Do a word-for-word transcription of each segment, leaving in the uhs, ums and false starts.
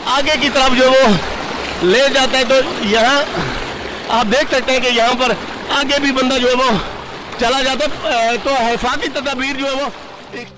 आगे की तरफ जो है वो ले जाता है, तो यहाँ आप देख सकते हैं कि यहाँ पर आगे भी बंदा जो है वो चला जाता है। अ, तो हिफाजती तदबीर जो है वो एक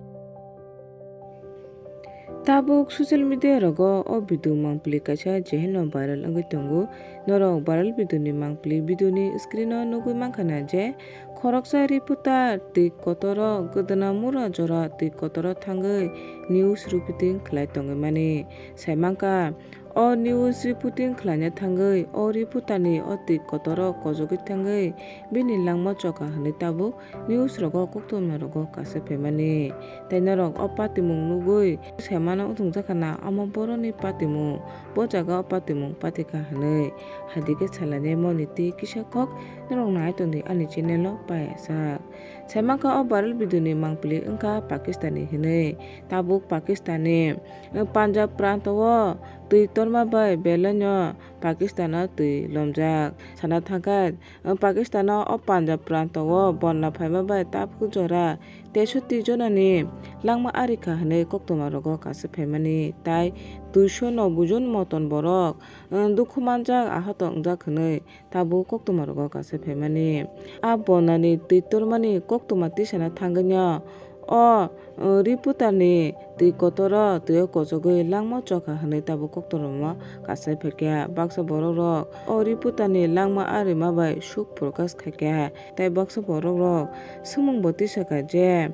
Tabuk social media rogo o video mangpili kaisa jeheno viral wngwi tongo. Norok viral video ni mangpili video ni screen o nugwi mankha na je khoroksa reporter twi kotoro gwdana mura jora twi kotoro thangwi news reporting khlai tongwi mani. Sai mankha, o news reporting khlaina thangwi o reporter ni o twi kotoro kojogwi thangwi bini langma chokha hwnwi tabuk news rogo koktwma rogo kasa phaimani. Tei norok o patimung nugwi saimano wngjakha na omo boroni patimung, bo jaga o patimung patikha hwnwi. Haidike salainai moni twi kisa kok norok nai tongdi ani channel o paiyasak. Saimankha o viral video ni mangpili wngkha Pakistan ni hwnwi. Tabuk Pakistan ni Punjab pranto o twi torma bai belai no Pakistan o twi lomjak. Sana thangkha, Pakistan o o Punjab pranto o bonna phaima bai tabuk jora teisoti jona ni langma arikha hwnwi koktwma rogo kasa phaimani, tai duiso noboi jon moton borok, eh, dukhu manjak, ahato wngjak hwnwi tabuk koktwma rogo kasa phaimani. A bonna ni twi tormani koktwma tisana thangwi no o, o, reporter ni twi kotoro twi o kochogwi langma chokha hwnwi tabuk koktwma kasa phaikha. Baksa borok rok o reporter ni langma arima bai suk prokash khaikha. Tei baksa borok rok swngmung bo tisakha je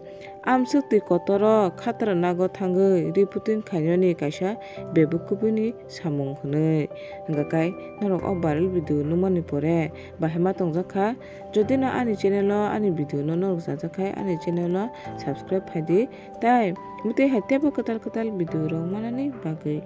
amswk twi kotoro khatranago thangwi reporting khainani kaisa bebuk kubuni samung hwnwi. Hwnkha khe norok o viral video nukmani pore bahai ma tongjak kha? Jodi no ani channel o ani video no norok chajak khe ani channel o subscribe phaidi tei mutwi hai teibo kwtal kwtal video rok manani bagwi.